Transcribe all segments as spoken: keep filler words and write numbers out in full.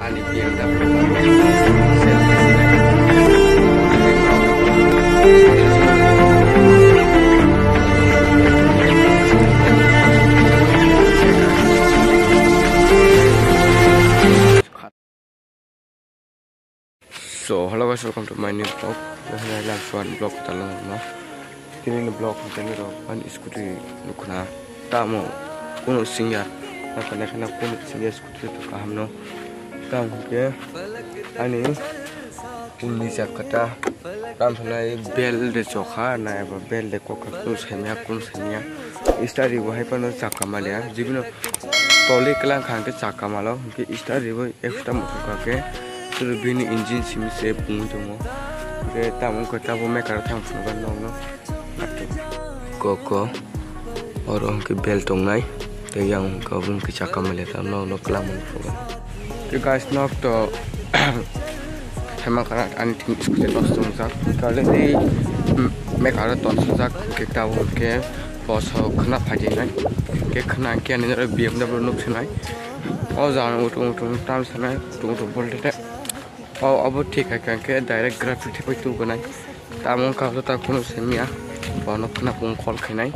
Ani B M W. So, hello guys, welcome to my new vlog. Nahilai lang suan vlog ta lang no. Tini ni vlog ni tengwi rok ani scooty nukna. Tamo kuno singya. Naka naka na kuno singya scooty tu kaham no. Tamo ke ani unni jakata. Tam sanai bel de chokha na eba bel de kokha kuno sanya kuno sanya. Istari bo hai pano chakka malia. Jibino toli kelang khang ke chakka malo. Ke istari bo Extra motor ka ke, suru bini engine simi se pungwi tongo. Ke tamo wngkha tabo mekar thang phunukha nokno. Koko, oro hwnkhe bel tongnai, tei yang hwnkha obo hwnkhe chakka mali tamo nokno kwlangmani phunukha. Ke guys, nok to hema kara ani thing scooty lost tongjak. Kale tei mekar tonsajak, ke tabo hwnkhe boso khna phaijinai. Ke khna khe ani B M W nuk sinai. O jang utung utung tam sanai utung utung bol tete. O abo thik hai khe direct graphic thik pai tu ganai. Tamo wngkha ta kuno simiya. Bono khna kung call khainai.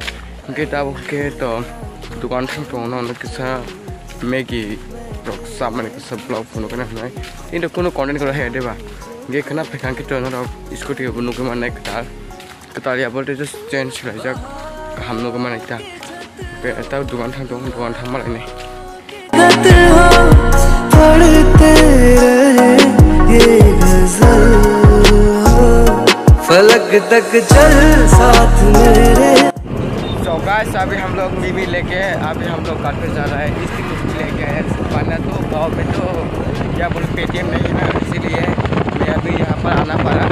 Hingke tabo khe to dukan thang tongo no kisa Maggi rok samani kisa vlog phunukna hinai. Tini kuno content kora hai deba. Hingke khna phai khe to norok scooty bo nugwi mannai kwtal. Kwtal ya bolte just change khlaijak, kaham nugwi mani ta. Be ta dukan thang tong, dukan thang malai ni. So guys, अभी हम लोग मीमी लेके, अभी हम लोग घर पे जा रहा है। इसकी कुछ लेके है, वरना तो गाँव में तो क्या बोले, पेटीएम नहीं है ना, इसीलिए मैं अभी यहाँ पर आना पड़ा,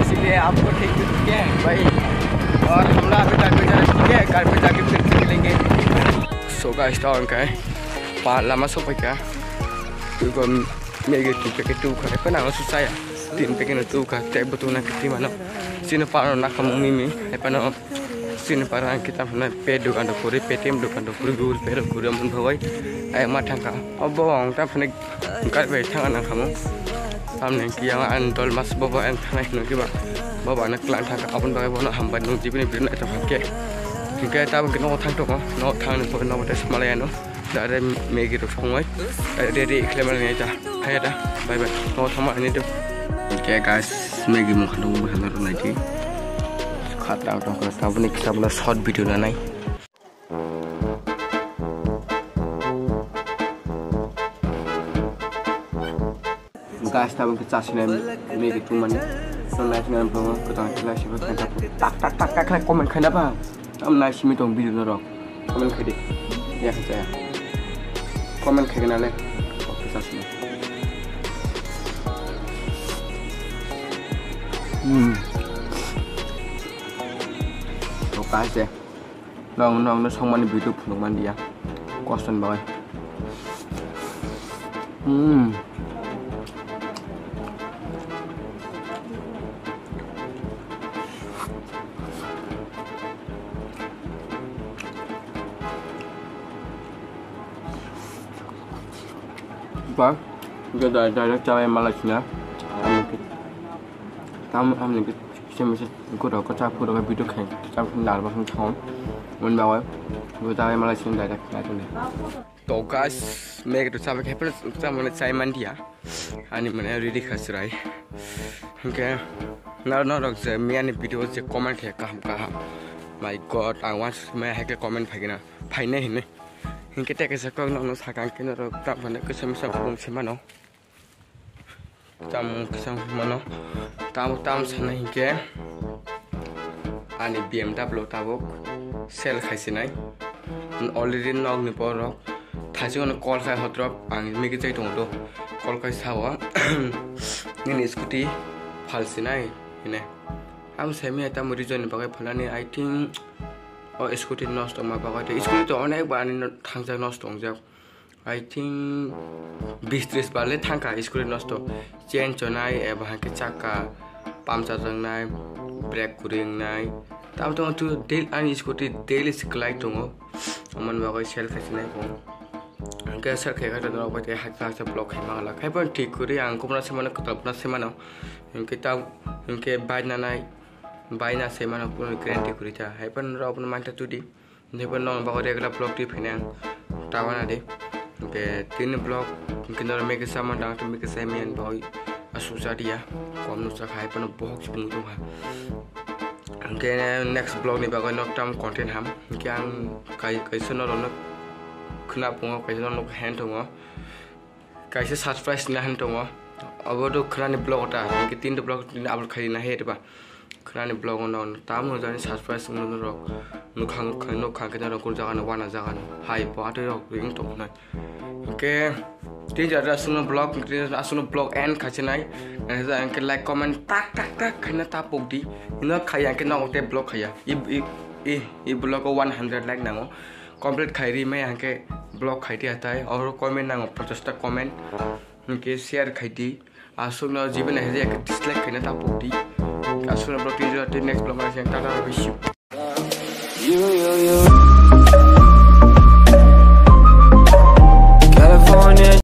इसीलिए आपको ठीक है भाई। और हम लोग अभी घर पे जा रहे हैं, ठीक है, घर पे जाके फिर से मिलेंगे। So guys, tamo hwnkhe pa lama sophaikha, tei Maggi twi packet tubukha, ephano ang suk chaya, tin packet no tubukha, tei bo tubuna khe twi mano. Chini pa no nakha mung mimi, ephano chini pa rang kita phano pe dukan rok kwrwi, Paytm dukan rok kwrwi, Google Pay rok kwrwi, amoni bagwi ayang ma thangkha. Obo ang ta phano gari bai thangna nangkha mung. Tamni hwnkhe yang ani dol mas bobo ang thangnai hwnwi kiba bobo ano kwlang thangkha, aboni bagwi bono hambai nung jibini bini naithok khe. Hwnkhe tabuk khe nogo thang tongo, nogo thangni pore nogo tei swmalai ano. Da are Maggi rok songwi, da ready khlai mani ta, phai ta, bye bye, nogo thangma ani do. Hwnkhe guys, Maggi mung kha nung bwkha nang nai di. Kha ta tong kha, tabukni kisa bono short video nanai. Guys, tabuk khe chasinai Maggi tongmani. Nang naisinai bwrwng kwtang khe naisingwi thangkha. Tak tak tak tak khlai comment khaina ba. Tam naisingwi tong video norok. Comment khaidi. Ya khe chaya. Comment khaigwna le. Oke chasinai. Hmm. To guys, eh. Nong nong no songmani video phunuk man dia. Koson bagwi. Hmm. Ba, ga da da da chabai malai sina. Tam am ni kisa misa gura ko cha pura video khai cha pura nar ba thang. Mon ba wa. Go chabai malai sina da da khai tole. To guys, Maggi to chabai khai pura cha mane chai man dia. Ani mane ready kha chwrai. Hwnkhe naro norok je miyani video je comment khe kaham kaham. My God, ang wansuk maya hai khe comment phaigwna. Phainai hinwi. Hwnkhe tei kaisa kok nokno sakang khe norok tam phano kwcham kwcham phulung se mano. Tam kwcham mano. Tam tam sana hwnkhe ani B M W tabuk sell khaisinai. Already nokni borok thaisingno call khai hotrok ang migi chai tongo do. Call khai sao nini scooty phalsinai hine. Ang semi ai tamo reason ni bagwi phalani, I think o scooty nosto ma bagwi tei scooty to onek ba ani thangjak nosto wngjak. I think bis tris bale thangkha scooty nosto. Chain chonai eba hwnkhe chakka puncture wngnai, brake kwrwi wngnai. Tamo tamo tu daily ani scooty daily se kwlai tongo. Amoni bagwi sell khaisinai bo. Ang Share khe kha norok bai tei hakhe hakhe block khai mangala. Khai phano thik kwrwi ang kubuna se mano, kwtal phano se mano. Hinkhe ta, hinkhe bai nanai, bai na se mano, kuno guarantee kwrwi ta. Hai phano norok abono mantha tudi. Hinkhe phano nokni bagwi regular block twi phainai ang. Ta wana di. Hinkhe tini block, hinkhe norok meke sama dang, to meke sai miyan bagwi asuk cha diya. Kom nuk cha khai phano bohok se bung tong kha. Hinkhe next block ni bagwi nok tam content ham. Hinkhe ang kai-, kaisa norok no khna pungo, kaisa norok hand tongo. Kaisa surprise na han tongo. Abo do khnani block ta. Hinkhe tin block tin upload khai na he ba. Khnani block no tam no jani surprise no norok. Nukhang, nukhang khe norok kun jaga no wana jaga no. Hai bo atwi rok ring tong nai. Hinkhe tin jara aswkno block, tin jara aswkno block end khaichinai. Hinkhe like comment tak tak tak khaina ta pokdi. Ino khai hinkhe nogo tei block khaiya. I, i, i, i block o one hundred like nango. Complete khai ri mai hinkhe block khai di atai. Oro comment nango ponchash ta comment. Hinkhe share khai di. Aswkno jibe nai hinkhe dislike khaina ta pokdi. Aswkno block tin jara tei next block ma se tata bisi. You, you, you.